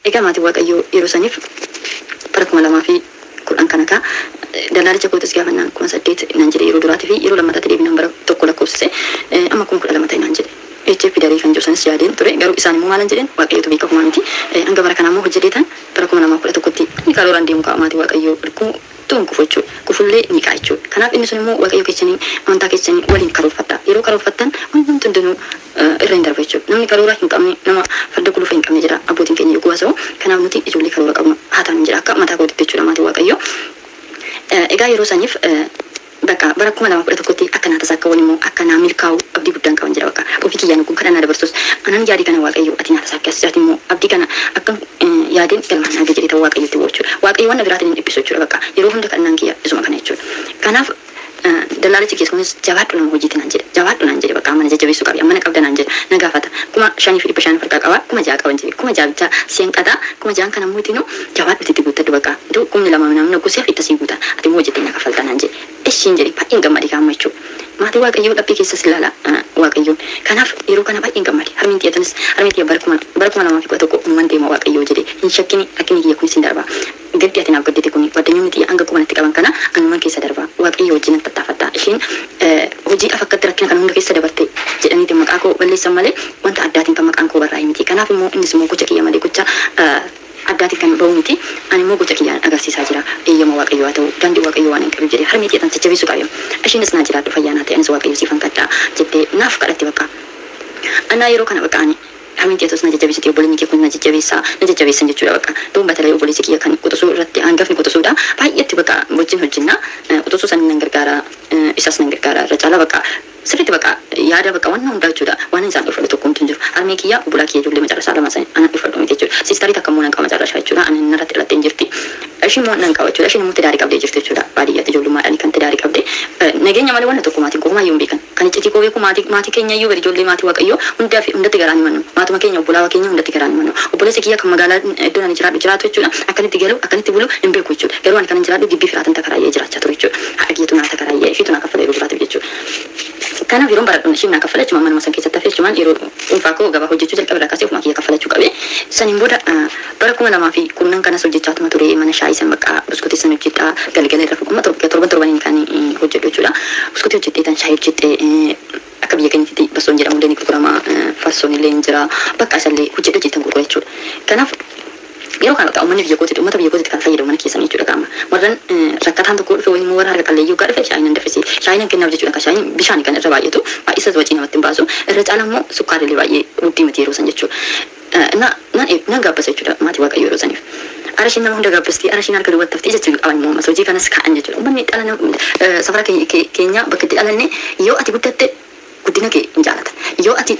Egaa maatii Waaqayyoo, yeroo saniif bara 2010 kana kaa dallaalicha kootis gaafannaan 8,000 naan jedhe yeroo duraatii fi yeroo lammataatti deebinaan bara tokko lakkoofsise, amma 12,000 ta'e naan jedhe. HF daree kan jiru sanis yaadeen ture, garuu isaan immoo maalan jedheen, Waaqayyotu beeka, kumaa miti. Hanga bara kanaa immoo hojjeteetan bara 2011tti ni karooraan deemu ka'a. Maatii Waaqayyoo, tuun kufu jechuudha. Kufullee ni ka'a jechuudha. Kanaaf inni sun immoo Waaqayyo keessanii, amantaa keessanii waliin karoorfadha. Yeroo karoorfattan wanti hundinuu irra hin darba jechuudha. Namni karoora hin qabne nama farda gulufa hin qabne jedha abbootiin keenya yogguu haasa'u. Kanaaf nuti ijoollee karoora qabnu haa taanu jedha akka mataa kootitti jechuudha, maatii Waaqayyoo. Egaa yeroo saniif bakka bara 2011tti akka naa tasaa akka waliin immoo akka naa milkaa'u abdii guddaan qaban jedha bakka. Ofii kiyyaan kun kadhannaa dabarsus anan yaadii kana, Waaqayyo ati naa tasaa akkas ati immoo abdii kana akka yaadeen galmaan naa jedhee ta'uu Waaqayyotti jechuudha. Waaqayyo waan biraatiin hin dhiphisu jechuudha bakka. Yeroo hunda kadhannaan kiyya isuma kana jechuudha. Kanaaf dallaalichi keessa kunis jabaadhu nama hojiitti naan jedhe, jabaadhu naan jedhe, bakka mana jajjabeessuu qabi, mana qabda naan jedhe, na gaafata. 5,500 harkaa qaba, 6,000 qaban jedhe, 6,000 bichaa si'an qataa, 6,000 kana immoo ittiin jabaadhu itti guuttadhu, bakka 2,000 namni kuseef itti sii guuta, ati immoo hojjettee na kaffalta naan jedhe. Ishiin jedhe, baay'een gammade kaama jechuudha. Maatii Waaqayyoo, laphee keessas ilaala Waaqayyoon. Kanaaf yeroo kana baay'een gammade. Harmeen xiyyaatanis, harmeen xiyya bara 2011 uumman deema Waaqayyoo jedhe, hin shakkini, rakkinni kiyya kunis hin darba. Gaddi ati naaf gaddite kuni, waddanyoonni xiyya hanga qubanatti qaban kana anuman keessa darba. Waaqayyo wajjin tattaafadha. Isheen hojiidhaaf akkatti rakkina kana hunda keessa dabarte jedhaniiti maqaa koo balleessan malee wanta addaatiin kan maqaan koo barraa'e miti. Kanaaf immoo innis immoo gocha kiyya malee gocha addaatiin kan bahu miti. Ani immoo gocha kiyyaan agarsiisaa jira. Eeyyama Waaqayyoo haa ta'u, daandii Waaqayyoo waan hin qabu jedhee harmee xiyyaatan jajjabeessuu qabe. Isheenis naa jiraadhu, fayyaa naa ta'e, anis Waaqayyo siifan kadhaa jettee naaf kadhatte bakka. Annaa yeroo kana bakka ani harmeen xiyyatus na jajjabeessiti, obboleonni kee kun na jajjabeessaa, na jajjabeessan jechuudha bakka. Ta'uun batalee obboleessi kiyya kan quxisuu irratti hangafni quxisuudha. Baay'eetti bakka wajjin hojjenna. Quxisuu san nan gargaara, isas nan gargaara, irra caalaa bakka sirriitti bakka yaada bakka waan hundaa jechuudha. Waan isaan dhufadhu tokko hin jiru. Harmee kiyya, obbolaa kiyya ijoollee macarrasaa lama san ana dhufadhu miti jechuudha. Sistarii takka immoo nan qaba macarrashaa jechuudha. Ani narratti dhalattee hin jirti. Isheen immoo nan qaba jechuudha. Isheen immoo tidaarii qabdee jirti jechuudha. Baadiyyaatti ijoollummaadhaan kan tidaarii qabde. Nageenya malee wanna tokko maatiin koo homaayyuu hin beekan. Kan iccitii koo beeku maatii keenya iyyuu bari, ijoollee maatii Waaqayyoo hundaa fi hundatti garaan himannu. Maatuma keenya, obbolaa keenya hundatti garaan himannu. Obboleessi kiyya kan magaalaa iddoo ani jiraadhu jiraatu jechuudha. Akkanitti galu, akkanitti bulu hin beeku jechuudha. Garuu ani kanan jiraadhu gibbii firaatiin takaraayyee jiraachaa ture jechuudha. Haadha kiyyatu naa takaraayyee, ishiitu naa kaffala yeroo duraatiif jechuudha. Kanaaf yeroon baradhu ishiin naa kaffala jechuudha, manuma san keessatti hafe jechuudha, yeroo dhuunfaa koo gabaa hojjechuu jalqabe irraa kaasee ofuma kiyya kaffalachuu qabe. Saniin booda bara 2010 kanas hojjechaatuma ture, mana shaayii san bakka buskutii san hojjedhaa, galgala irra amma torban torbaniin kan hojjedhu jechuudha. Buskutii hojjettee tan shaayii hojjettee, akka biyya keenyatti bassoon jedhamu illee ni gurgurama, farsoon illee ni jira, bakka isallee hojjedhe hojjettan gurgura jechuudha. Kanaaf yeroo kana bakka uummanni biyya kootitti, uummata biyya kootitti kan fayyadamu mana keessanii jechuudha qaama. Warran rakkataan tokko dhufe wayii immoo warra harka qalleeyyii hoggaa dhufe shaayiin nan danfisi. Shaayiin nan kennaaf jechuudha. Kan shaayiin bishaan kan irra baay'atu baay'isas wacii namatti hin baasu. Irra caala immoo sukkaarri baay'ee wuddii miti yeroo san jechuudha. Na nan nan gaabbasa jechuudha maatii Waaqayyoo yeroo saniif. Ara isheen nama hunda gaabbasti, ara isheen harka duwwaatti haftee jechuu qaban immoo ammas hojii kanas ka'an jechuudha. Uummanni dhala safara keenya bakka itti dhalanne yoo ati guddatte guddina kee hin jaalatan. Yoo ati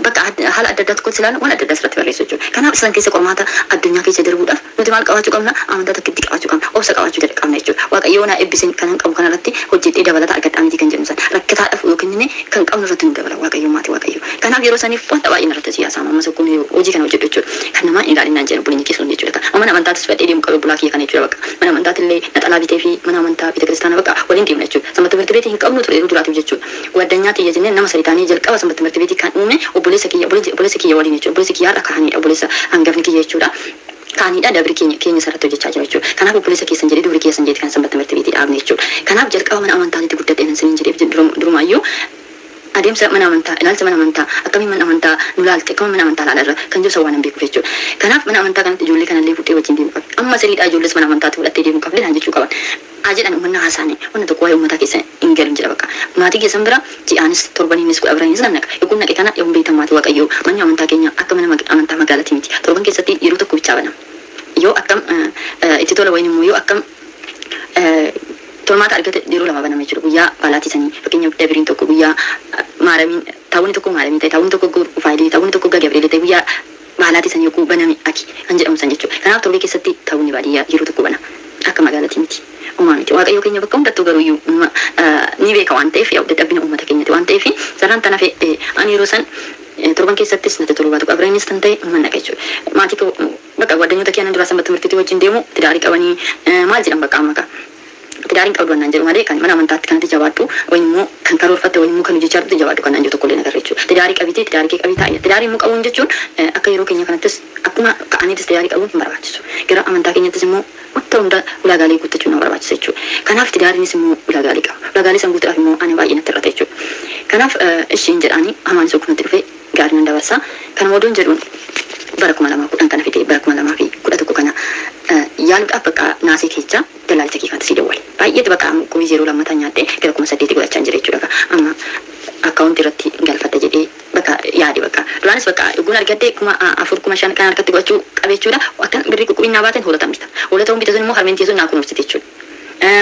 bakka haala adda addaa tokkotti ilaalu waan adda addaa sirratti barreessu jechuudha. Kanaaf isaan keessa qormaata addunyaa keessa darbuudhaaf nuti maal qabaachuu qabna? Amantaa tokkitti qabaachuu qabna. Obsa qabaachuu qabna jechuudha. Waaqayyoo naa eebbisin kanan qabu kanarratti hojjedhee dabalata argadhaa miti kan jedhu san rakkataadhaaf yoo kennine kan qabnu irratti nu dabala Waaqayyo, maatii Waaqayyo. Kanaaf yeroo saniif wanta baay'ee narratti siyaasaa amma kun hojii kana hojjedhu jechuudha. Kan namaa hin ilaalin naan jedhu obboleenya keessan jechuudha. Mana amantaatis fudhadhee deemu qabu bulaa kiyya kana jechuudha bakka. Mana amantaatillee naxalaa bitee fi mana amantaa beeta kiristaanaa bakka waliin deemna jechuudha. Sanbata ትምህርት ቤት hin qabnu ture yeroo duraatiif jechuudha. Waddanyaa tiyya jennee nama sadi taanee jalqaba sanbata ትምህርት ቤት kan uume obboleessa kiyya, obboleessa kiyya waliin jechuudha. Obboleessi kiyya har'a kahanidha, obboleessa hangafni kiyya jechuudha. Kaanidha, dabri keenya sarratti hojjechaa jira jechuudha. Kanaaf obboleessa keessan jedhee dubri keessan jedhee kan sanbata ትምህርት ቤት dhaabne jechuudha. Kanaaf jalqaba mana amantaatitti guddadhee nan siniin jedheef durumaayyuu adeemsa mana amantaa, ilaalcha mana amantaa, akkamiin mana amantaa nu laalte, akkamiin mana amantaa laala irra kan jiru waan hin beekuuf jechuudha. Kanaaf mana amantaa kanatti ijoollee kanallee fuudhee wajjin deemuu qabdi. Amma siriidhaa ijoollees mana amantaatti fudhattee deemuu qabdi naan jechuu qaban. Haa jedhan uummanni haasaanii wanna tokko waa'ee uummataa keessa hin galu jedha bakka. Maatii keessan bira ji'aanis torbaniinis 14nis nan naqa. Yogguu naqe kana yoom beektan maatii Waaqayyoo, manni amantaa keenya akka mana amantaa magaalatii miti. Torban keessatti yeroo tokko bichaa banama. Yoo akkam itti tola wayin immoo yoo akkam tolmaata argate yeroo lama banama jechuudha. Guyyaa baalaatii sanii fakkeenyaaf dabiriin tokko guyyaa maaramiin, taawonni tokko maaramii ta'e, taawonni tokko faayilii, taawonni tokko Gabriel ta'e, guyyaa baalaatii sanii yogguu baname aki kan jedhamu san jechuudha. Kanaaf torbee keessatti taawonni baadiyyaa yeroo tokko banama. Akka magaalatii miti. Uumaa miti. Waaqayyo keenya bakka hundattuu garuu iyyuu ni beeka waan ta'eef dadhabina uummata keenyati waan ta'eef saraan tana fe'e ani yeroo san torban keessattis natti tolu baatu qabreenis kan ta'e uuman naqa jechuudha. Maatii koo bakka ጓደኞota kiyya duraa sanbata ትምህርት wajjin deemu tidaarii qabanii maal jedhan bakka amma kaa. Tidaariin qabdu naan jedhu malee kan mana amantaatti kanatti jabaadhu wayii immoo kan karoorfatte wayii immoo kan hojjechaa jirtu jabaadhu kan naan jedhu tokkollee nagarra jechuudha. Tidaarii qabitee tidaarii kee qabii taa'e. Tidaarii immoo qabuun jechuun akka yeroo keenya kanattis akkuma ka'aniitis tidaarii qabuun hin barbaachisu. Gara amantaa keenyattis immoo wanta hunda ulaagaalee guuttachuun nama barbaachisa jechuudha. Kanaaf tidaariinis immoo ulaagaalee qaba. Ulaagaalee san guutuudhaaf immoo ani baay'ee natti hir'ata jechuudha. Kanaaf ishiin jedhaanii hamaan isa natti dhufee gaarii nan dabarsa. Kana oduun jedhuun bara 2010 kana fide bara 2011 kana yaaluudhaaf bakka naasii keessa dalaalicha kee kanatti si dawwale. Baay'eetu bakka qubii yeroo lammataa nyaattee gara 8,000 godhachaa jira jechuudha. Amma akkaawuntii irratti galfadha jedhee bakka yaade bakka. Duraanis bakka dhuguun argadde 4,000 5,000 kan harkatti godhachuu qabe jechuudha. Akkan birrii qulqullinaa baateen hoolatan bita. Hoolata bita sun immoo harmeen teessuun naa kunuunsite jechuudha.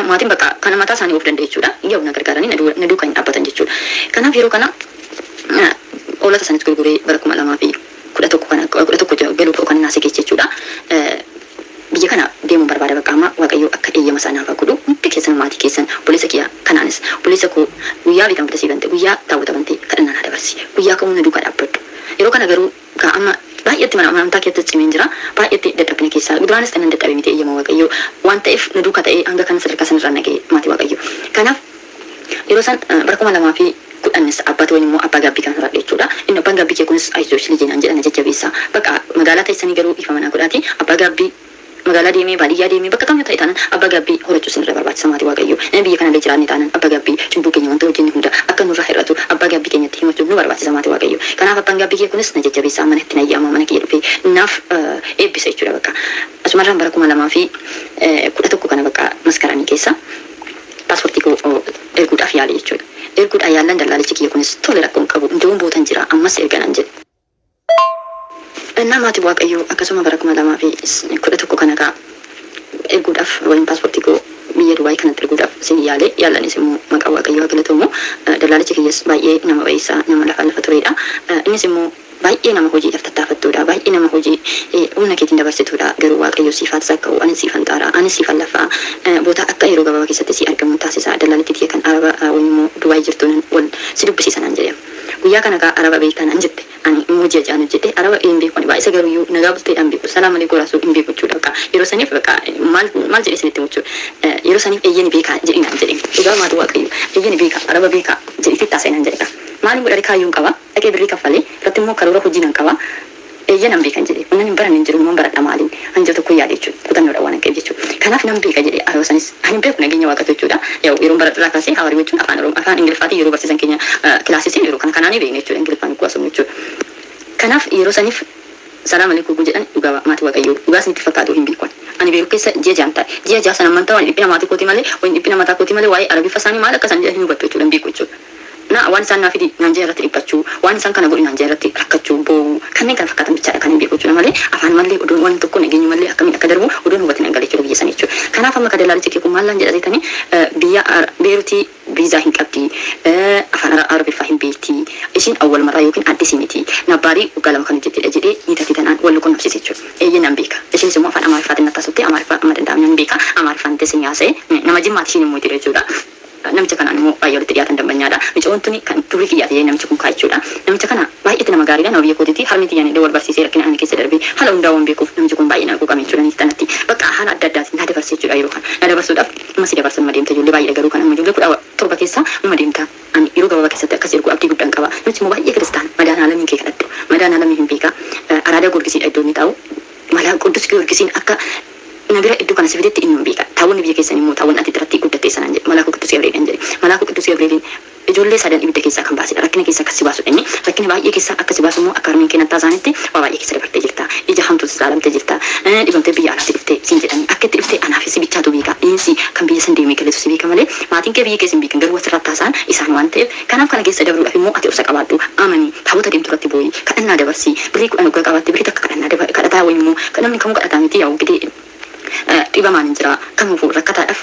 Maatiin bakka kana mataa isaanii of danda'e jechuudha. Yoo na gargaaranii na duukaa hin dhaabbatan jechuudha. Kanaaf yeroo kana hoolata sanis gurguree bara 2011 kana 11 galuu kan naasii keessa jechuudha. Biyya kana deemuun barbaada bakka amma Waaqayyo akka eeyyama isaa naaf godhu hundi keessan maatii keessan obboleessa kiyya kanaanis obboleessa koo guyyaa beekama bitasii bante guyyaa taawwata bante kadhannaa naa dabarsi guyyaa kamuu na duukaa dhaabbadhu. Yeroo kana garuu kaa amma baay'eetti mana amantaa keessatti cimeen jira baay'eetti dadhabina keessaa duraanis kan dadhabe miti eeyyama Waaqayyo waan ta'eef na duukaa ta'ee hanga kana sadarkaa sanarraa na ga'e maatii Waaqayyo. Kanaaf yeroo san bara 2010 abbaa wayii immoo abbaa gaabbii kan horadhe jechuudha. Inni abbaan gaabbii kee kunis ayizoosh lijeenaan jedhan jajjabeessa. Bakka magaalaa teessanii garuu ifa manaa godhaati abbaa gaabbii magaalaa deemee baadiyyaa deemee bakka kamuu ta'e taanaan abbaa gaabbii horachuu sinirra barbaachisa maatii Waaqayyo. Inni biyya kanallee jiraanne taanaan abbaa gaabbii cubbuu keenya wanta hojjenne hunda akka nurraa hir'atu abbaa gaabbii keenyatti himachuun nu barbaachisa maatii Waaqayyo. Kanaaf abbaan gaabbii kee kunis na jajjabeessa mana itti nayyaama mana kiyya dhufee naaf eebbisa jechuudha bakka. Asumarraan bara 2011 kana bakka maskaramii keessa paaspoortii koo erguudhaaf yaale jechuudha. Erguudhaan yaallan dallaalichi kiyya kunis tole rakkoon qabu indoon bootan jira ammas erganaan jedhe. Maatii Waaqayyoo akkasuma bara 2011 kana kaa erguudhaaf waliin paaspoortii koo biyya Dubaay kanatti erguudhaaf sin yaale yaalanis immoo maqaa Waaqayyoo haa galatoomu. Dallaalichi kiyyas baay'ee nama baay'isaa nama lafa lafa turedha. Innis immoo baay'ee nama hojiidhaaf tattaafattuudha. Baay'ee nama hojii humna keetiin dabarsituudha. Garuu Waaqayyo siif haa tasakka'u anis siifan xaaraa anis siifan lafaa boota akka yeroo gabaabaa keessatti si argamu taasisa. Dallaalitti kiyya kan Araba waliin immoo Dubaay jirtuun wal si dubbisiisa naan jedhe. Guyyaa kana kaa Araba beektaa naan jette. Ani immoo ji'a ja'an hojjedhe Araba hin beeku ani baay'isa garuu iyyuu nagaa bulteedhaan beeku salaam alaikum raasuu hin beeku jechuudha. Bakka yeroo saniif bakka maal maal jedhee isinitti himu jechuudha. Yeroo saniif eeyyani beekaa jedhi naan jedhe. Dhugaa maatii Waaqayyo eeyyani beekaa Araba beekaa jedhiitti taasise naan jedhe. Maaliin godhare kaayyoon qaba dhaqee birrii kaffalee irratti immoo karoora hojii nan qaba. Eeyya nan beekan jedhe wannan hin baranne hin jiru nan baradha maaliin an jiru tokko yaade jechuudha kutannoodha waan akka jechuudha. Kanaaf nan beeka jedhe Araba sanis ani hin beeku nageenya Waaqatu jechuudha. Yeroo baradhaa kaasee hawaarii jechuun afaan Oromoo afaan Ingiliffaatiin yeroo barsiisan keenya kilaasisiin yeroo kana kanaan beekne jechuudha Ingiliffaan kuwaasumnu jechuudha. Kanaaf yeroo saniif salaam alaikum jedhan dhugaa maatii Waaqayyoo dhugaa isinitti fakkaatu hin beeku. Ani beeku keessa ji'a ja'an ta'e ji'a ja'a sana amantaa waan dhiphina maatii kootii malee waan dhiphina mataa kootii malee waa'ee Arabiffa isaanii maal akka isaan jedhan hin hubattu jechuudha hin beeku jechuudha. Na waan isaan naa fidi naan jee irratti dhiphachuu waan isaan kana godhi naan jee irratti rakkachuu boo'uu kanneen kana fakkaatan bichaadha kan hin beeku jechuudha malee afaan malee oduun waan tokko nageenyu malee akkamiin akka darbu oduun hubatin hin galee jechuudha biyya sana jechuudha. Kanaaf amma dalaalichi kee kun maal naan jedha jettanii biyya Beeruutii viizaa hin qabdi afaan Arabiffaa hin beekti ishiin awwal marraa yookiin addisii miti nabbaarii waggaa 2 kan hojjettedha jedhee ni tatii tanaan wal qunnamsiise jechuudha. Eeyyee nan beeka ishiinis immoo afaan Amaariffaatiin nattaasutti Amaariffaa amma danda'amne nan beeka Amaariffaan teessin yaasa'e nama jimmaati ishiin immoo jechuudha. Namicha kanaan immoo baay'ee walitti dhiyaatan dambanyaadha. Micoon tuni kan durii kiyyaati jedhee namichi kun kaa jechuudha. Namicha kana baay'eetti nama gaariidha. Nama biyya kootiiti. Harmi tiyyaan illee wal barsiisee rakkina ani keessa darbee haala hundaa waan beekuuf namichi kun baay'ee na quuqame jechuudha. Nitti tanatti bakka haala adda addaatiin na dabarse jechuudha yeroo kana. Na dabarsuudhaaf amma si dabarsan ma deemta ijoollee baay'eedha garuu kan amma ijoollee 17 keessaa ma deemta. Ani yeroo gabaabaa keessatti akkas ergu abdii guddaan qaba. Namichi immoo baay'ee kiristaana. Madaan aalamii kee kadhadhu. Madaan aalamii hin beeka. Araadaa Goorgisiidha iddoo inni taa'u. Malaa Qudus Giyoorgisiin akka nabira iddoo kana si fidetti inni hin beeka. Taawwanni biyya keessan immoo taawwan ati irratti guddatte sanaan jedhe. Malaaku Qidduus Gabri'eel jedhe. Malaaku Qidduus Gabri'eel ijoollee sadan ibidda keessaa kan baasedha. Rakkina keessaa akka si baasudha inni. Rakkina baay'ee keessaa akka si baasu immoo akka harmeen kee nattaa isaanitti waa baay'ee keessa dabartee jirta. Ija hamtuutti saalamtee jirta. Dhibamtee biyya alaatti dhuftee siin jedhanii akka itti dhuftee anaaf si bichaatu beeka. Dhiinsi kan biyya san deemee galeetu si beeka malee maatiin kee biyya keessa hin beekan garuu asirratti haasa'an isaan waan ta'eef kanaaf kana keessa dabruudhaaf immoo ati obsa qabaadhu. Amani taabota deemtu irratti boo'i kadhannaa dabarsi birrii 10 waggaa qabaatte birrii takka kadhannaa kadhataa wayii immoo kan namni kamuu kadhataa miti yaa'u gidee dhibamaan hin jira kamuufuu rakkataadhaaf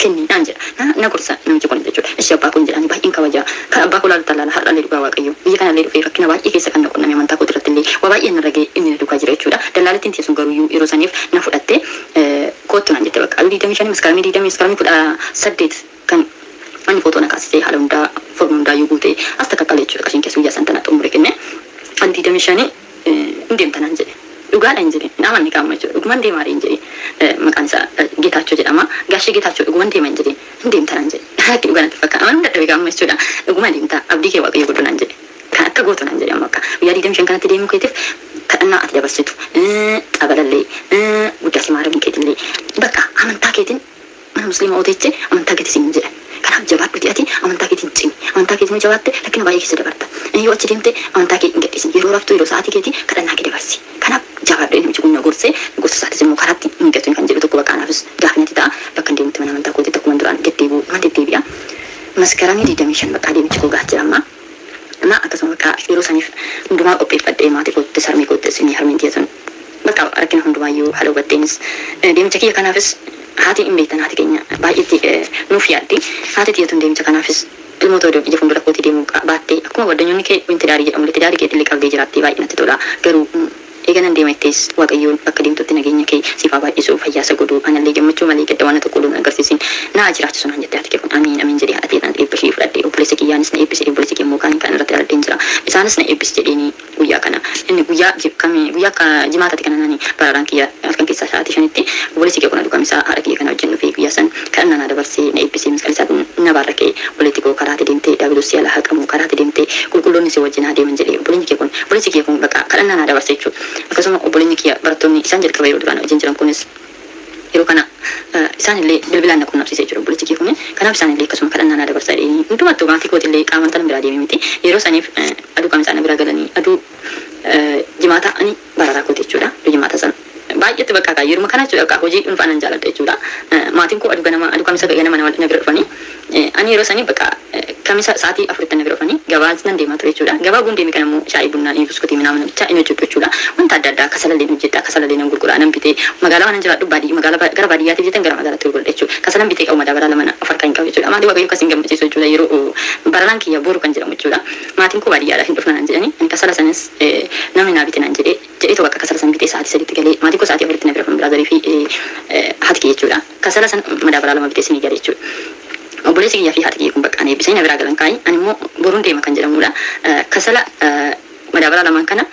kenni naan jedha. Na gorsa namichi kun jechuudha. Ishee abbaa kun jedhani baay'een kabaja. Kan abbaa koo laalu tallaala har'allee dhugaa Waaqayyo. Biyya kanallee dhufee rakkina baay'ee keessa kan na qunname amantaa koo irratti illee waa baay'ee narra ga'e inni na duukaa jira jechuudha. Dallaalittiin teessuun garuu yeroo saniif na fudhatte kootu naan jette bakka. Aduu 25 maskaramii 20 maskaramii 18 kan ani footoo na kaasisee haala hundaa foormi hundaayyuu guutee as takka qalee jechuudha. Qashiin keessa guyyaa san tana xumure kenne. Ani 25 hin deemta naan jedhe. Dhugaadha hin jedhe. Namanni qaama jechuudha. Dhuguman deemaa hin jedhe. Maqaan isaa Geetaachoo jedhama. Gaashee Geetaachoo dhuguman deema hin jedhe. Hin deemta naan jedhe. Akka dhugaa natti fakkaata. Amanuu dadhabe qaama jechuudha. Dhuguma deemta. Abdii kee Waaqayyo godhu naan jedhe. Kan akka gootu naan jedhe amma akka. Guyyaa 25 kanatti deemuu keetiif kadhannaa ati dabarsitu. Xabalallee guddaa maaramuu keetillee bakka amantaa keetiin mana musliima oteeche amantaa keetiin siin jedhan. Kanaaf jabaadhuti ati amantaa keetiin cimi. Amantaa keetiin jabaatte rakkina baay'ee keessa dabarta. Yoo achi deemte amantaa kee hin gadhiisin. Yeroo raftu yeroo sa'aatii keetii kadhannaa kee dabarsi. Kanaaf jabaadhu namichi kun na gorsee gorsa isaatis immoo karaatti hin gatu kan jedhu tokko bakka anaafis gaafa natti ta'a. Bakka hin deemutti mana amantaa kootiitti akkuma duraan deddeebi'u man deddeebi'a. Maskaramii 25 bakka adeemichi koo gahaa jira amma. Na akkasuma bakka yeroo saniif hundumaa qopheeffadhee maatii koottis harmee koottis inni harmeen tiyya sun bakka rakkina hundumaayyuu haala hubatteenis deemicha kiyya kanaafis haati hin beektan haati keenya baay'eetti nuuf yaaddi. Haati tiyya tun deemicha kanaafis ilmoota oduu ija fuuldura kootii deemuu baattee akkuma waddanyoonni kee wanti daarii jedhamu illee daarii keetillee qabdee jiraattee baay'ee natti tola. Garuu eeganan deema ittees Waaqayyoon bakka deemtutti nageenya kee siif haa baay'isu fayyaasa godhu anallee gammachuu malee gadda waan tokko oduun agarsiisin naa jiraachisu naan jette haati kee kun amiin amiin jedhee haadha teetaan eebba ishee fudhadhee obboleessa kiyyaanis na eebbise obboleessi kee immoo kaan kan irratti dhaladheen jira isaanis na eebbise jedheeni guyyaa kana inni guyyaa kamii guyyaa jimaatatti kana nani baraaraan kiyya halkan keessaa sa'aatii 5tti obboleessi kee kun aduu kamisaa haadha kiyya kana wajjin dhufee guyyaa san kadhannaa naa dabarsee na eebbisee masqala isaatiin na baarrakee obboleetti koo karaatti deemtee daabiloos si ala haqamu karaatti deemtee qulqulloonni si wajjin haa deeman jedhee obboleessi kee kun bakka kadhannaa naa dabarse jechuudha. Akkasuma obboleonni kiyya barattoonni isaan jalqaba yeroo duraan wajjin jiran kunis yeroo kana isaan illee bilbilaan na qunnamsiisee jiru obboleessi kiyya kun. Kanaaf isaan illee akkasuma kadhannaa naa dabarsaa jedhanii hundumattuu maatii kootillee qaamaan tan biraa deemee miti. Yeroo saniif aduu qaama isaanii bira galanii aduu jimaata ani bararaa kooti jechuudha. Aduu jimaata sana baay'eetti bakka kaa yeruma kana jechuudha hojii dhuunfaa nan jaaladha jechuudha. Maatiin koo aduu ganama aduu kamisa ganama na bira dhufanii ani yeroo sanii bakka kamisa sa'aatii 4tti na bira dhufanii gabaa nan deemaa ture jechuudha. Gabaa guun deeme kana immoo shaayii bunnaa ni buskutii minaamin bichaa inni hojjedhu jechuudha. Wanta adda addaa kasalallee hojjedha kasalallee nan gurgura nan bitee magaalaa waan jiraadhu baadiyyaa magaalaa gara baadiyyaatti bitan gara magaalaatti gurgura jechuudha. Kasalan bitee qabu madaabaraa lama of harkaa hin qabu jechuudha. Maatii Waaqayyo akkasiin gammachiisu jechuudha yeroo bararaan kiyya boru kan jedhamu jechuudha. Maatiin koo baadiyyaadha hin dhufna naan jedhanii ani kasala sanis namni naa bite naan jedhee jedhee tokko akka kasala san bitee sa'aatii 3tti galee maatiin koo sa'aatii 4tti na bira dhufan biraazarii fi haati kiyya jechuudha. Kasala san madaabaraa lama bitee sinii gale jechuudha. Obboleessi kiyyaa fi haati kiyya kun bakka ani eebbisanii na biraa galan kaa'ii ani immoo boruun deema kan jedhamudha. Kasala madaabaraa lamaan kana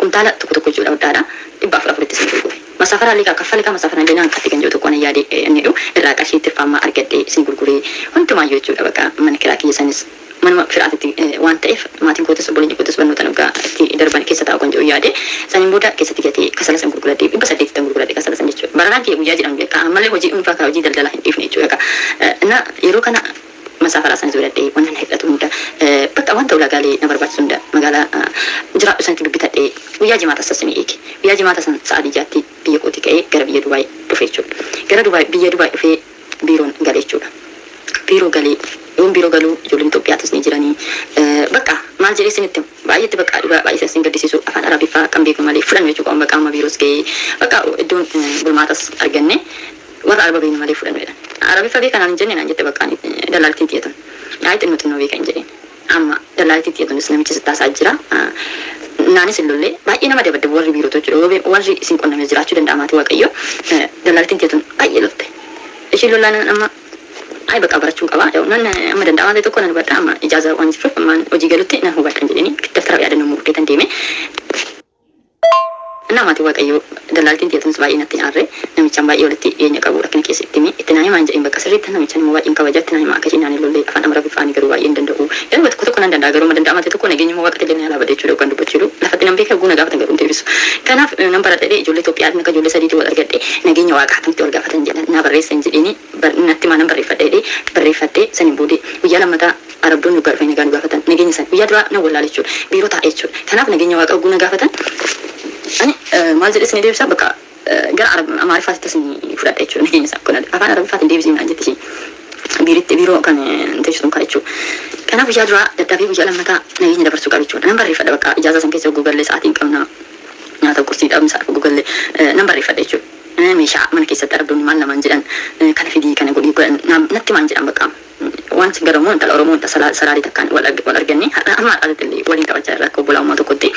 kumtaala tokko tokko jechuudha guddaadha. 400 isin gurgure. Masaafaraa illee kaffale kaa masaafaraa illee naan qatti kan jedhu tokko ani yaade inni jedhu irraa qarshii itti faammaa argadhee isin gurguree hundumaayyuu jechuudha bakka mana kiraa kiyya sanis manuma firaatitti waan ta'eef maatiin kootis obboleeyyi kootis barnoota dhugaa itti darban keessa taa'u kan jedhu yaade saniin booda keessatti gatee kasala san gurguradhee 800 tan gurguradhee kasala san jechuudha. Bararaan kiyya guyyaa jedhamu beekaa ammallee hojii dhuunfaa kaa hojii daldalaa hin dhiifne jechuudha. Na yeroo kana masaafaraa sanis godhadhee waan na hir'atu hunda bakka wanta ulaagaalee na barbaachisu hunda magaalaa jiraadhu sanitti bibbitadhee guyyaa jimaata sassinii eege. Guyyaa jimaata san sa'aatii 6tti biyya kootii ka'ee gara biyya Dubaay dhufe jechuudha. Gara Dubaay biyya Dubaay dhufee biiroon gale jechuudha. Biiroo galee yoon biiroo galuu ijoolleen Itoophiyaatis ni jiranii bakka maal jedhee isinitti baay'eetti bakka dhugaa baay'ee isin gaddisiisu afaan Arabiffaa kan beeku malee fudhannu jechuudha. Bakka amma biiroos ga'ee bakka iddoon bulmaatas arganne warra araba beeknu malee fudhannu jedhan. Arabiffa beekan hin jenne naan jette bakka dallaaltiin xiyyeetan. Ayi xinnoo xinnoo beekan jedheen. Amma dallaaltiin xiyyeetanis namichi sittaasaa jira. Naanis hin lollee baay'ee nama dabaddabu warri biiroo jechuudha. Warri isin qunname jiraachuu danda'a maatii Waaqayyo. Dallaaltiin xiyyeetan baay'ee lolte. Ishiin lollaan amma ay bakka barachuun qaba. Nan amma danda'amaa ta'e tokko nan hubadha amma ijaaza waan jiruuf ammaan hojii galutti nan hubadha jedhanii daftara yaadannoo murteetan deeme. እና maatii Waaqayyo dallaaltiin xiyyeetanis baay'ee natti aarre namichaan baay'ee walitti dhiyeenya qabu rakkina keessa itti himi itti naan himaa hin jedhin bakka sirriitti namichaan immoo baay'een kabaja itti naan himaa akkasii naan hin lollee afaan Amaariffaa ani garuu baay'ee hin danda'u. Yeroo tokko tokko nan danda'a garuu danda'amaa ta'e tokko nageenya immoo waaqatti illee na yaala jechuudha yookaan dubbachuu lafatti nan beeka guuna gaafatan garuu hin deebisu. Kanaaf nan baradhee ijoollee Itoophiyaa akka ijoollee sadiitti wal argadhee nageenya waaqaa akkamitti wal gaafatan jedhan na barreessan jedhanii natti maa nan barreeffadhee barreeffadhee saniin boodee guyyaa lammataa arabdoonni dhugaa dhufanii nagaa nu gaafatan nageenya san guyyaa duraa nan wallaale jechuudha biiroo taa'e jechuudha. Kanaaf nageenya waaqa guuna gaafatan ani maal jedhee isin deebisaa bakka gara Amaariffaatti isin fudhadha jechuudha nageenya isaa kun afaan Arabiffaatiin deebisee naan jette isheen biiritti biiroo kan teessisuun kaa jechuudha. Kanaaf guyyaa duraa daddaafii guyyaa lammataa nageenya dabarsuu qaba jechuudha. Nan barreeffadha bakka ijaaza san keessa gugallee sa'aatiin qabna nyaata qursii dhabamsa gugallee nan barreeffadha jechuudha. Meeshaa mana keessatti arabdoonni maal namaan jedhan kana fidii kana godhii godhan natti maan jedhan bakka wanti gara Oromoo intala Oromoo intala salaalii takkaan wal arganne amma har'aatti illee waliin taphachaa jirra akka obbolaa uumaa tokkotti.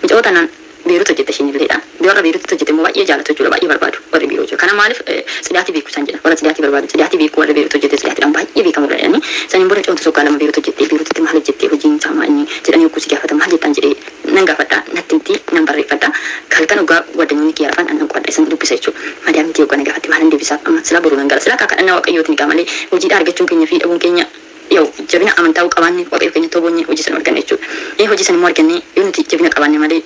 Mucayoo tanaan Beerut hojjette isheen illeedha. Warra Beerutti hojjette immoo baay'ee jaalatu jechuudha baay'ee barbaadu warri biiroo jechuudha. Kana maaliif tsidaatii beeku isaan jedha warra tsidaatii barbaadu tsidaatii beeku warra Beerut hojjette tsidaatiidhaan baay'ee beekamudha jedhanii saniin booda coonta sokkaa lama Beerut hojjette Beerutitti maal hojjette hojiin isaa maal inni jedhanii yogguu si gaafatan maal jettaan jedhee nan gaafadha natti sanitti nan barreeffadha. Halkan dhugaa ጓደኞonni kiyya rafan annan qo'adha isan dubbisa jechuudha. Madaamti yookaan gaafatti maalan deebisaaf amma silaa boruu nan gala silaa kadhannaa waaqayyootiin egaa malee hojiidha argachuun keenya fi dhabuun keenya yoo jabina amantaa qabaanne waaqayyo keenya toboonye hojii sana arganne jechuudha. Hojii sana immoo arganne yoo nuti jabina qabaanne malee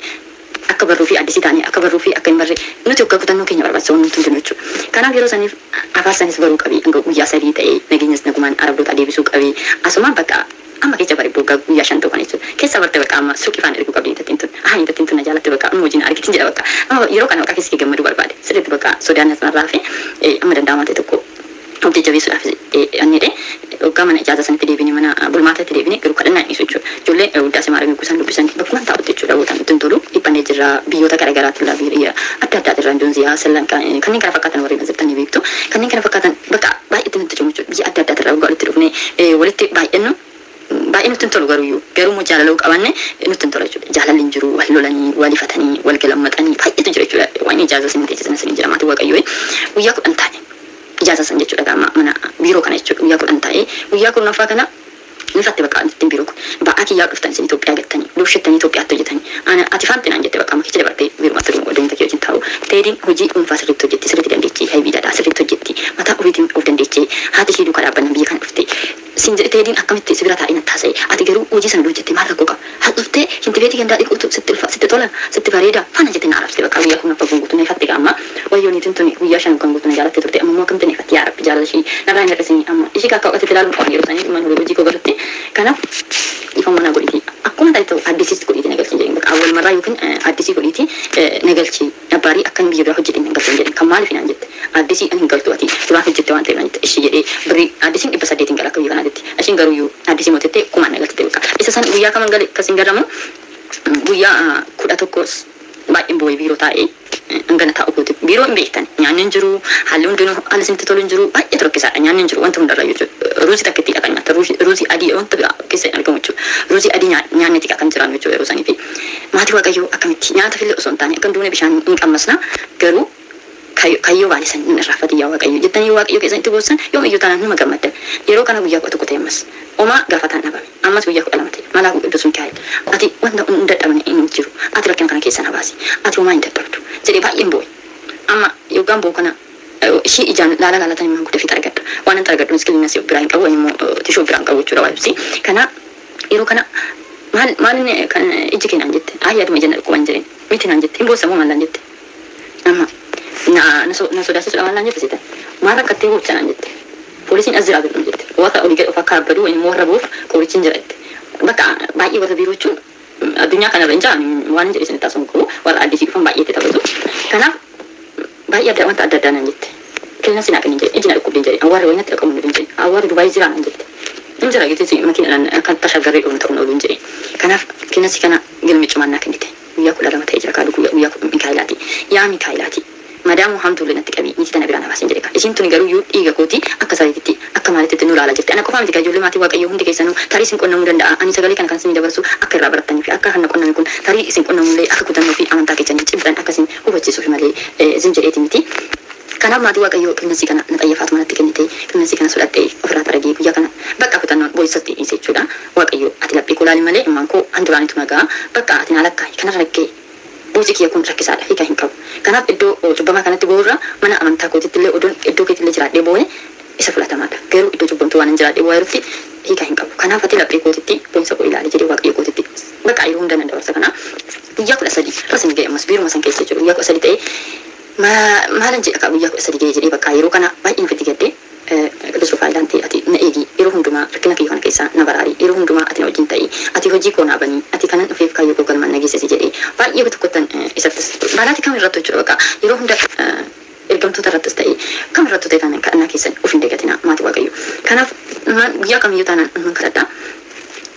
akka barruu fi addisii taane akka barruu fi akka hin barre nuti hoggaa kutannoo keenya barbaachisa waan nuti hundinuu jechuudha. Kanaaf yeroo saniif afaan sanis baruu qabii hanga guyyaa 3 ta'ee nageenyas nagumaan arabdoota deebisuu qabii asumaan bakka amma keessa bare boggaa guyyaa 5 ta'u jechuudha. Keessa barte bakka amma suuqii faana erguu qabdi intattiin tun. Ah intattiin tun na jaalatte bakka amma hojiin argitin jedha bakka. Amma yeroo kana bakka keessi gammaduu barbaade. Sirriitti bakka sodaan asirraa fi amma danda'amaa ta'e tokko of jajjabeessuudhaaf annedhe hoggaa mana ijaarsa sanitti deebine mana bulmaatatti deebine garuu kadhannaa dhiisu jechuudha. Ijoollee wuddaasee maaramii kuusan dubbisan bakkuma taa'utti jechuudha bootaan ittiin tolu dhiphannee jirra biyyoota garaagaraatti irraa biyya adda addaa irraa Indoneziyaa Srilankaa kanneen kana fakkaatan warreen asirratti beektu kanneen kana fakkaatan bakka baay'eetti nutti cimu jechuudha. Biyya adda addaa irraa waggaa walitti dhufnee walitti baay'annu baay'ee nutti hin tolu garuu garuu immoo jaalaluu qabaanne nutti hin tola jechuudha. Jaalalli hin jiru wal lolanii wal ifatanii wal galammaxanii baay'eetu jira jechuudha. Waan ijaarsa isin teessisan isin jira maatii waaqayyoo guyyaa 10 taa'e. Ijaarsa san jechuudha gama mana biiroo kana jechuudha guyyaa 10 taa'ee guyyaa 10ffaa kana nifatte bakka ittiin biiroo kun ba'aa kiyyaa dhuftan isin Itoophiyaa gattanii durshittanii Itoophiyaatti hojjetanii ana ati faanti naan jette bakka amma keessa dabartee biirumatti dhuma waliin takkee wajjin taa'u teediin hojii dhuunfaa sirriitti hojjetti sirriitti dandeechii haybiidhaadhaa sirriitti hojjetti mataa ofiitiin of dandeechee haati ishee duukaa dhaabbanna biyya kana dhufte siin jedhe teediin akkamitti si bira taa'ee natti haasa'e ati garuu hojii sana hojjette maal rakkoo qaba haa dhuftee shintibeetii gandaa dhiquutu sitti ulfa sitti tola sitti bareeda faana jette na arabsite bakka guyyaa 10ffaa guutuu na ifatte amma wayyoo niitiin tuni guyyaa 5 kan guutuu na jaalatte turte amma immoo akkamitti na ifatti yaa rabbi jaalala ishii narraa hin hir'isinii amma ishii akka hawwatatti ilaaluun qaban yeroo sanii dhimma hojii koo galutti kanaaf ifama na godhiti akkuma ta'e ta'u addisiis godhiti na galchi jedhin bakka awwal marraa yookiin addisii godhiti na galchi abbaarii akkan biyya biraa hojjedhe na galchi jedhin kan maaliif naan jette addisii ani hin galtu ati duraan hojjette waan ta'eef naan jette ishii jedhee birrii addisiin 800 gala akka biyya kanaatti ishiin garuu iyyuu addisii mootettee kumaan na galchite bakka isa san guyyaa kaman gale kasin garramu guyyaa 11 baay'een boo'ee biiroo taa'ee hangana taa'u kooti biiroo hin beektan nyaanni hin jiru haalli hundinuu haalli isinitti tolu hin jiru baay'ee rakkisaadha nyaanni hin jiru wanta hundarra jechuudha ruuzii takkittiidha kan nyaata ruuzii adii wanta biraa keessa hin argamu jechuudha ruuzii adii nyaanni xiqqaa kan jiraannu jechuudha yeroo sanii fi maatii waaqayyoo akkamitti nyaata fillee osoo hin taane akka duune bishaan hin qammasna garuu kayyoo baane san hin irraanfati yaa waaqayyo jettanii waaqayyo keessan itti boossan yoom iyyuu taanaan numa gammaddan yeroo kana guyyaa 11 ta'e ammas homaa gaafataan dhabame ammas guyyaa 12 ta'e malaaku qidduus Mikaa'el ati wanta hin dadhabne hin jiru ati rakkina kana keessaa na baasi ati homaa hin dadhabdu jedhee baay'een boo'e amma yoggaan boo'u kana ishii ijaan laala laalatan immoo guddaa fixa argadha waan hin argadhu miskiliin asii biraa hin qabu immoo tishoo biraa hin qabu jechuudha waa ibsi kana yeroo kana maal maal kan iji kee naan jette ayyaaduma ija na dhukkuban jedheen miti naan jette hin boossamoo maal naan jette amma na sodaachisuudha maal naan jette seetan maal rakkattee boocha naan jette poolisiin as jira jedhu jette warra olii gad of akka abbadu immoo warra bu'uuf qorichi hin jira jette bakka baay'ee warra biiroo jechuun addunyaa kanarra hin jiran waan hin jedhe isinitti haasa'u qabu warra addisii dhufan baay'ee itti taphatu kanaaf baay'ee adda wanta adda addaa naan jette killina sinaa kan hin jedhe iji na dhukkubdi hin jedhe awwaarri wayinatti dhaqamu hin jedhe awwaarri Dubaayii jira naan jette hin jira jettee makiinadhaan akka tashagarree dhufu ta'uun oolu hin jedhe kanaaf killinasi kana galmi cimaan naa kennite guyyaa 12 ta'ee jira kaadhu guyyaa Mikaa'ilaati yaa Mikaa'ilaati madaamu hamtuullee natti qabii niitii tana biraa na baasin jedhe ka ishiin tuni garuu iyyuu dhiiga kooti akka sareetitti akka maalitti nu ilaala jirti ana qofaa miti ka ijoollee maatii waaqayyoo hundi keessanuu tarii isin qunnamuu danda'a ani sagalee kana kan isin dabarsu akka irraa barattanii fi akka kana qunname kun tarii isin qunnamullee akka kutannoo fi amantaa keessanii cimtan akka isin hubachiisuuf malee isin jedheeti miti. Kanaaf maatii waaqayyoo qilleensi kana na xayyafaatu manatti kennite qilleensi kana sodhadhee ofirraa xaragee guyyaa kana bakka kutannoon boo'isatti dhiise jechuudha. Waaqayyoo ati laphee koo laali malee immaan koo handuraanitu nagaa bakka ati naa lakkaa'i kanarra rakkee booci kiyya kun rakkisaadha hiika hin qabu. Kanaaf iddoo cubbamaa kanatti boo'urra mana amantaa kootitti illee odoon iddoo keetti illee jiraadhee boo'e isa filatamaadha. Garuu iddoo cubbamtuu waan hin jiraadhee boo'aa jirutti hiika hin qabu. Kanaaf ati laphee kootitti boonsa koo ilaali jedhee waaqayyo kootitti bakka yeroo hunda nan dabarsa kana guyyaa 13 irra sin ga'e ammas biiruma san keessa jechuudha. Guyyaa 13 ta'ee maalan jedha ka guyyaa 13 ga'e jedhee bakka yeroo kana baay'een ofitti gaddee qidus Rufaa'ilaan ta'e ati na eegi yeroo hundumaa rakkina kiyya kana keessaa na baraari yeroo hundumaa ati na wajjin ta'i ati hojii koo naa banii ati kanan dhufeef kaayyoo koo galmaan na geessisi jedhee baay'ee tokkottan isattis baalaati kam irrattu jechuudha bakka yeroo hunda ergamtoota irrattis ta'e kam irrattu ta'e taanaan kadhannaa keessan of hin dagatinaa maatii waaqayyo. Kanaaf guyyaa kamiyyuu taanaan nan kadhadha.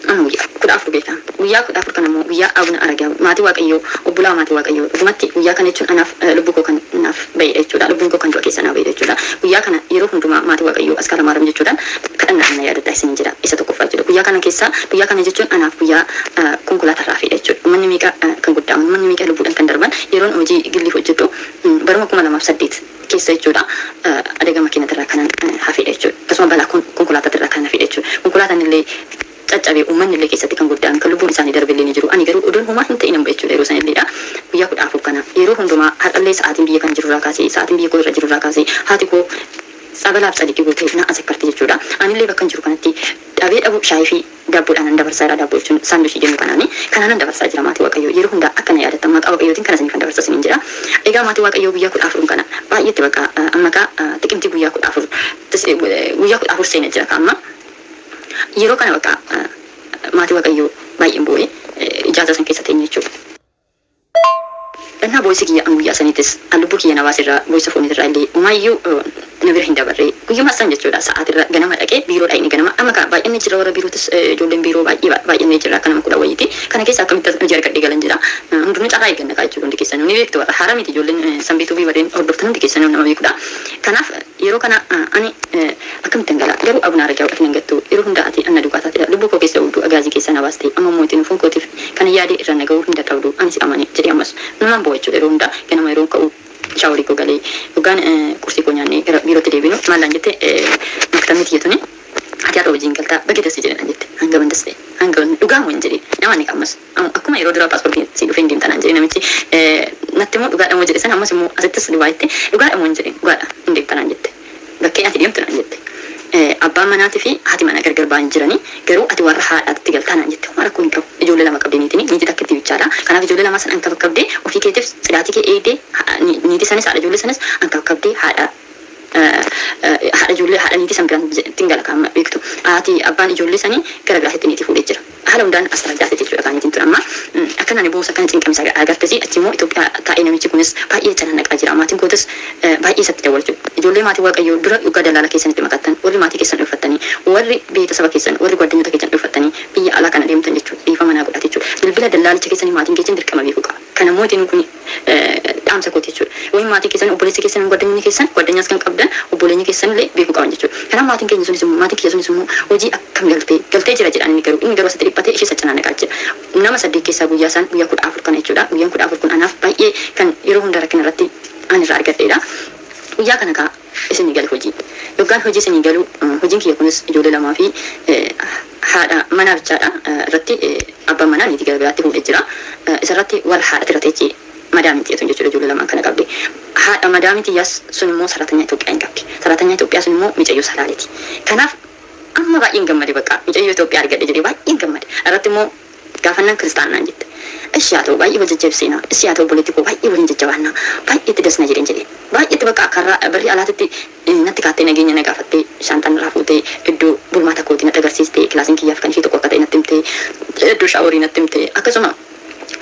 Amma guyyaa 14 beekama. Guyyaa 14 kana immoo guyyaa Abuna Aragaawi maatii waaqayyoo obbolaa maatii waaqayyoo dhugumatti guyyaa kana jechuun anaaf lubbuu koo kan naaf ba'edha jechuudha. Lubbuun koo kan du'a keessa naaf ba'edha jechuudha. Guyyaa kana yeroo hundumaa maatii waaqayyoo askaara maaram jechuudhaan kadhannaa na yaadadhaa isin jira isa tokkoffaa jechuudha. Guyyaa kana keessaa guyyaa kana jechuun anaaf guyyaa konkolaataa irraa feedha jechuudha. Uummanni meeqa kan guddaaman uummanni meeqa lubbuudhaan kan darban yeroon hojii gillii hojjedhu baruma 2008 keessa jechuudha. Adaga makiinaa irraa kanan hafedha jechuudha. Akkasuma balaa konkolaataa irraa kan hafedha jechuudha. Konkolaataan illee Caccabe uummanni illee keessatti kan guddaan kan lubbuun isaanii darbe illee ni jiru. Ani garuu oduun homaa hin ta'in hin jechuudha yeroo san illeedha. Guyyaa 14 kana yeroo hundumaa har'allee sa'aatiin biyya kan jirurraa kaasee, sa'aatiin biyya koo irra jirurraa kaasee haati koo tsabalaaf sadiqii gootee na asakkarti jechuudha. Anillee bakka hin jiru kanatti dhabee dhabu shaayii fi daabboodhaan nan dabarsaa jira. Daabboo jechuun saandushii jennu kanaani. Kanaan nan dabarsaa jira maatii Waaqayyoo. Yeroo hundaa akka na yaadattan maqaa Waaqayyootiin kana isiniif dabarsa isiniin jira. Egaa maatii Waaqayyoo, guyyaa 14 kana baay'eetti bakka amma kaa Tiqimtii guyyaa 14, guyyaa 14 seena jira amma. Yeroo kana bakka maatii Waaqayyoo baay'een bu'ee ijaarsa san keessa teenye jechuudha. Dhannaa boo'isi kiyya an guyyaa saniitis an lubbuu kiyya na baasirraa boo'isa foonitirraa illee homaayyuu na bira hin dabarre guyyuma san jechuudha. Sa'aatirra ganama dhaqee biiroo dhaqne ganama. Amma ka baay'inni jira warra biirootis, ijoolleen biiroo baay'ee baay'inni jira akka nama 10 wayiiti. Kana keessa akkamitti hojii argadhee galan jira. Hundinuu carraa eegganna kaa jechuudha. Hundi keessanuu ni beektu, warra haara miti. Ijoolleen sanbiituu fi warreen hordoftan hundi keessanuu nama beekudha. Kanaaf yeroo kana ani akkamittan gala garuu abuna argaa ati nan gattu yeroo hunda ati anna duukaa taatedha. Lubbuu koo keessa udduu agaazii keessa na baaste. Amma immoo ittiin foon kootiif kana yaadee irra na ga'uu hin dadhabdu. Ani si amane jedhee ammas numaan bu'a jechuudha. Yeroo hunda ganama yeroo ka'u shaaworii koo galee yookaan qursii koo nyaannee gara biirootti deebinu maallaan jette maktabni tiyyatuni, "Ati har'a hojiin galtaa, baga dasii," jedhe naan jette. Hanga bandas ta'e hanga dhugaa moo hin jedhe nama ni ammas akkuma yeroo duraa paaspoortii si dhufee hin deemta naan jedhe namichi natti immoo dhugaadha moo jedhe sana. Ammas immoo asittis Dubaayitti dhugaadha moo hin jedhe. "Dhugaadha, hin deemta," naan jette. "Bakkee ati deemtu," naan jette. "Abbaan manaatii fi haati manaa gargar ba'an jiranii, garuu ati warra haadhaatti galtaa," naan jette. "Homaa rakkoo hin qabu. Ijoollee lama qabdee niitiin niitii takka itti bichaadha. Kanaaf ijoollee lama san an qabdee ofii keetiif tsidaatii kee eegdee, niitii sanis haadha ijoollee sanis an qabdee haadha ijoollee haadha niitii san biraan ittiin gala kaama beektu. Haati abbaan ijoollee sanii gara biraatti niitii fuudhee jira. Haala hundaan as taraggaate jechuudha kan niitiin tun amma. Akka ani boosa akkana cinqamsa agartesi achi immoo Itoophiyaa taa'ee namichi kunis baay'ee canannaqaa jira. Maatiin kootis baay'ee isatti dawwalchu. Ijoollee maatii Waaqayyoo dura dhugaa dalaala keessanitti makattan, warri maatii keessan dhuunfattanii, warri beetasaba keessan, warri gwaddinyoota keessan dhuunfattanii biyya alaa kana deemtan jechuudha. Dhiifama naa godhate jechuudha. Bilbila dallaalicha keessanii maatiin keessan dirqama beekuu qaba. Kana mootiin kun dhaamsa kooti jechuudha. Wayii maatii keessan, obboleessi keessan, gwaddinyi keessan, gwaddinyaas kan qabdan obboleenya keessan illee beekuu qaban jechuudha. Kanaaf maatiin keenya sunis immoo maatiin kiyya sunis immoo hojii akkam galtee galtee jira jedhan. Inni garuu asitti dhiphatee ishee saccanaa jira. Nama saddeet keessaa guyyaa isaan guyyaa 14 kana jechuudha. Guyyaan 14 kun anaaf baay'ee kan yeroo hunda rakkina irratti ani irraa argadheedha. Guyyaa kana kaa isinii gale hojii. Yookaan hojii isinii galu hojiin kiyya kunis ijoollee lamaa fi haadha manaa bichaadha. Irratti abbaan manaa niitii gara biraatti fuudhee jira. Isarratti warra haadha tira teechee madaamii xiyyeetu jechuudha ijoollee lamaan kana qabdi. Haadha madaamii xiyyaas sun immoo saraatanyaa Itoophiyaa hin qabdi. Saraatanyaa Itoophiyaa sun immoo micayyoo Salaaleeti. Kanaaf amma baay'een gammade, bakka micayyoo Itoophiyaa argadhe jedhee baay'een gammade. Irratti immoo gaafannaan kiristaanaan jette. Ishi haa ta'u, baay'ee wal jajjabsiina. Ishi haa ta'u, obboleetti koo, baay'ee waliin jajjabaannaa. Baay'ee itti dasna jedheen jedhee. Baay'eetti bakka karraa barri alaatitti natti kaattee nageenya na gaafattee, shaantaan irraa fuutee, iddoo bulmaata kootii natti agarsiistee, kilaasiin kiyyaaf kan ishee tokko akka ta'e natti himtee, iddoo shaaworii natti himtee, akkasuma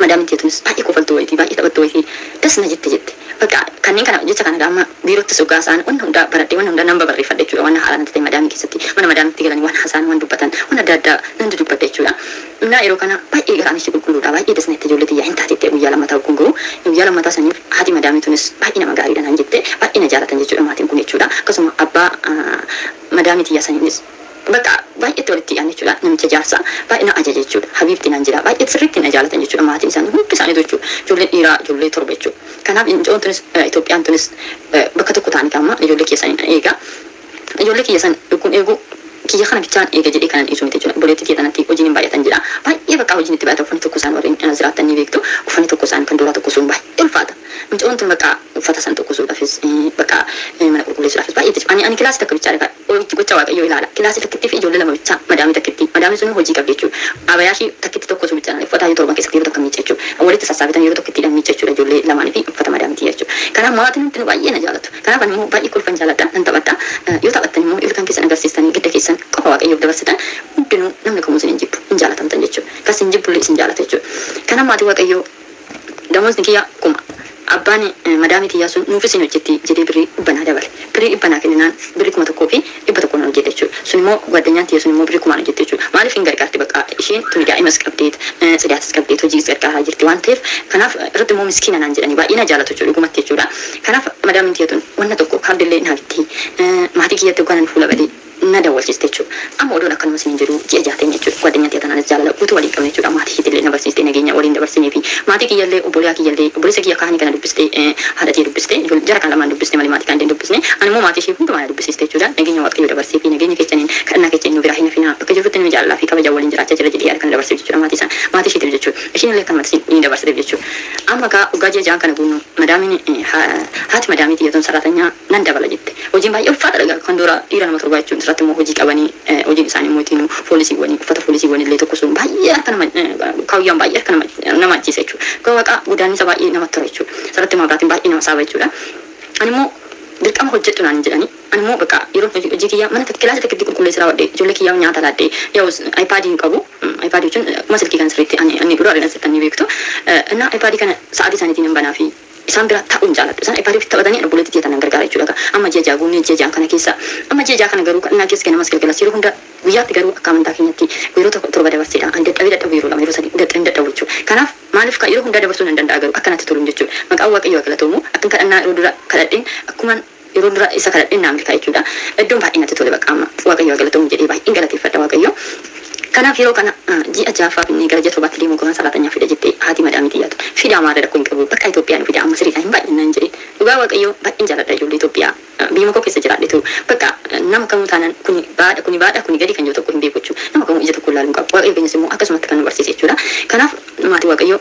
madaamiin tiyyatunis baay'ee kofaltuu wayitii, baay'ee taphattuu wayitii, dasna jette jette. Bakka kanneen kana jecha kana amma biirottis dhugaa isaan wanna hundaa baradhee, wanna hundaa nan babarreeffadhe jechuudha. Wanna haaraa natti ta'e madaamii keessatti mana madaamiitti galanii waan haasaan, waan dubbatan, waan adda addaa nan dubbadhe jechuudha. Innaa yeroo kana baay'ee garaan ishee qulqulluudha, baay'ee dasna itti ijoollee tiyyaa hin taatetti. Guyyaa lammataa kun gahu guyyaa lammataa saniif haati madaamii tunis baay'ee nama gaariidha naan jette. Baay'ee na jaalatan jechuudha maatiin kun jechuudha. Akkasuma abbaa madaamii tiyyaa saniinis bakka baay'eetti walitti dhiyaanne jechuudha. Namicha jaarsaa baay'ee na ajaja jechuudha. Habiibti naan jira. Baay'ee sirriitti na jaalatan jechuudha. Maatiin isaanii hundi isaanii jechuudha. Ijoolleen dhiiraa ijoollee torba jechuudha. Kanaaf injoon tunis Itoophiyaan tunis bakka tokko ta'anii kaama ijoollee keessanii eega. Ijoollee kiyya san dhukkuun eegu kiyya kana bichaan eega jedhee kanan dhiisu miti jechuudha. Obboleettii kiyya tanatti hojiin hin baay'atan jedha. Baay'ee bakka hojiin itti baay'ata. Uffanni tokko isaan warreen jiraatan ni beektu. Uffanni tokko isaan kan duraa tokko sun baay'ee ulfaata. Mucoon tun bakka uffata san tokkosuudhaafis bakka mana qulqulleessuudhaafis baay'ee itti ani kilaasii takka bichaa gocha Waaqayyoo ilaala. Kilaasii takkitti fi ijoollee lama bichaa, madaamii takkitti. Madaamii sun hojii qabdi jechuudha. Abayaa ishii takkitti tokkosu bichaa, uffata torban keessatti yeroo takka miicca jechuudha. Walitti sassaabitan yeroo tokkitti miicca jechuudha ijoollee lamaanii fi uffata madaamiitii jechuudha. Kanaaf maatiin hundi baay'ee na jaalatu. Kanaaf ani immoo baay'ee kolfan jaaladha, nan taphadha. Yoo taphattan immoo ilkaan keessan agarsiistanii gidda keessan qofa Waaqayyoof dabarsitan, hundinuu namni kamuu isin hin jibbu, hin jaalatamtan jechuudha. Kas hin jibbullee isin jaalata jechuudha. Kanaaf maatii Waaqayyoo, damoosni kiyya 1000. Abbaan madaamii tiyyaa sun nuufis hin hojjetti jedhee birrii 100 naa dabale. Birrii 100 naa kenninaan birrii 1100 na hojjete jechuudha. Sun immoo gwaddanyaan tiyya sun immoo birrii 1000n hojjette jechuudha. Maaliif hin gargaarti? Bakka isheen tuni daa'imas qabdeet, tsidaatis qabdeet, hojiis gargaaraa jirti waan ta'eef. Kanaaf irratti immoo miskiina naan jedhanii baay'ee na jaalatu jechuudha dhugumatti jechuudha. Kanaaf madaamiin tiyya tun wanna tokko kaardillee naa bitti. Maatii kiyyatti yookaan ani fuula badee Na dawwalchiste jechuudha. Amma oduun akkanuma isin jedhu ji'a jaateen jechuudha. Guaddanya ta'e tanaanis jaalala guutuu waliin qabne jechuudha. Maatii isheetillee na barsiistee nageenya waliin dabarsinee fi maatii kiyyallee, obboleyaa kiyyallee, obboleessa kiyya kaanii kana dubbistee, haadha tiyya dubbistee, jara kan lamaan dubbiste malee maatii kan hin dubbisne. Ani immoo maatii ishee hundumaa na dubbisiiste jechuudha. Nageenya Waaqayyoo dabarsee fi nageenya keessaniin kadhannaa keessaniin nu biraa hin hafinaa, bakka jirrutti nu jaalalaa fi kabaja waliin jiraachaa jira jedhee yaada kana dabarseef jechuudha, maatii isaan maatii isheetiif jechuudha. Ishiin illee akkanumatti ni dabarsiteef jechuudha. Amma gaa dhugaa ji'a 6 kana guunnu madaamiin, haati madaamii tiyyatuun saraatanyaa nan dabala jette. Hojiin baay'ee ulfaataadha kan dura dhiira nama 7 jechuun irratti immoo hojii qabanii, hojiin isaanii immoo ittiin foolisiiwwanii uffata foolisiiwwan illee tokko sun baay'ee harka nama kaayyaan baay'ee harka nama ajjeesa jechuudha. Waaqa godaannisa baay'ee namatti tola jechuudha. Sarratti mabraatiin baay'ee nama saaba jechuudha. Ani immoo dirqama hojjedhu naan jedhani. Ani immoo bakka yeroo hojii kiyyaa mana kilaasii takkitti qulqulleessa raawwadhe, ijoollee kiyyaa nyaata laadde, yaa'u iPadii hin qabu. iPadii jechuun akkuma silkii kan sirriitti ani dura argan sirriitti ni beektu. Innaa iPadii kana sa'aatii isaaniitiin hin banaa fi isaan bira taa'uun jaaladhu. Isaan iPadii ofitti taphatanii obboleettii tiyya tanaan gargaara jechuudha. Amma ji'a 6 guunnee ji'a 6 kana keessa, amma ji'a 6 kana garuu kadhannaa keessa ganamas galgalas yeroo hunda, guyyaatti garuu akka amantaa keenyatti yeroo tokko 7 dabarseedha. Ani dadhabee dadhabu yeroo 2, yeroo 3 dadhabee dadhabu jechuudha. Kanaaf maaliif yeroo hundaa dabarsuu nan danda'a, garuu akka natti toluun jechuudha. Maqaan Waaqayyoo galatoomu, akkan kadhannaa yeroo dura kadhadheen, akkuma yeroo dura isa kadhadheen naa milkaa'e jechuudha. Iddoon baay'ee natti tole, bakka amma Waaqayyoo galatoomu jedhee baay'een galateeffadha Waaqayyoo. Kanaaf yeroo kana ji'a 6ffaa finnee gara ji'a 7tti deemuu qaban saraatanyaa fida jettee haati madaamii xiyyaatu. Fidaa maarra rakkoo hin qabu, bakka Itoophiyaa nu fida, amma siriidhaan hin baay'inaan jedheen. Dhugaa Waaqayyoo baay'een jaaladha ijoollee Itoophiyaa. Biyya koo keessa jiraadhetu bakka nama kamuu taanaan kuni baadha, kuni baadha, kuni gadi kan jiru tokko hin beeku jechuudha. Nama kamuu ija tokko ilaaluu qabu. Waaqayyo keenyas immoo akkasumatti kan nu barsiise jechuudha. Kanaaf maatii Waaqayyoo,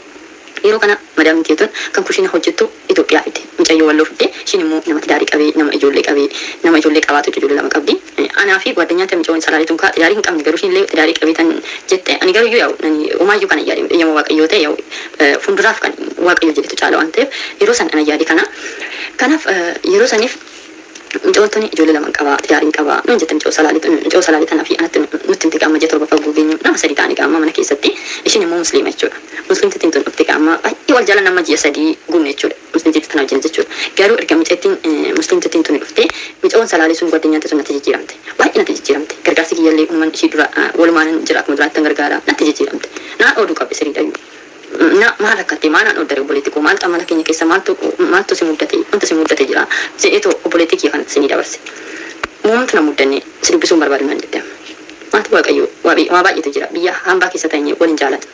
yeroo kana madaamiin tiyyatuun kan kushiina hojjettu Itoophiyaa fidde. Mucayyoo Walloo fidde. Ishiin immoo nama tidaarii qabee, nama ijoollee qabee, nama ijoollee qabaatu, ijoollee 2 qabdi. Anaa fi guaddanyaan ta mucayoon salaaletuun kaa tidaarii hin qabne, garuu ishiin illee tidaarii qabee tan jette. Ani garuu iyyuu yaa'u nani homaayyuu kana yaade, eeyyama Waaqayyoo ta'e, yaa'u fuulduraaf kan Waaqayyo jedhetu caala waan ta'eef yeroo san ana yaade kana. Kanaaf yeroo saniif mucayoon tuni ijoollee 2 qaba, tidaariin qaba nuun jette. Mucayoo salaalee tanaa fi anatti nutti himte. Qaama ji'a 7ffaa geenyu nama 3 ta'anii qaama mana keessatti. Ishiin immoo musliima jechuudha. Musliimtittiin tun dhufte, qaama baay'ee wal jaalan, amma ji'a 3 guunne jechuudha. Musliimtittii tana wajjin jechuudha. Garuu erga mucayittiin musliimtittiin tuni dhufte, mucayoon salaalee sun guaddinyaatti sun natti jijjiiramte. Baay'ee natti jijjiiramte. Gargaarsi kiyyallee unuman ishii dura walumaanan jira, akkuma duraatti tan gargaara, natti jijjiiramte. Naan ooduu qabde siriidhayyuu. Na maal akkatte, maal naan ooddare, obboleetti koo, maaltu amala keenya keessa maaltu si muddate, wanta si muddate jira jedheetoo obboleettii kiyya kanatti sinii dabarse. Moomtu na muddanne, si dubbisuun barbaadu naan jette amma. Maatii Waaqayyoo, waa baay'eetu jira. Biyya hambaa keessa teenye waliin jaalata.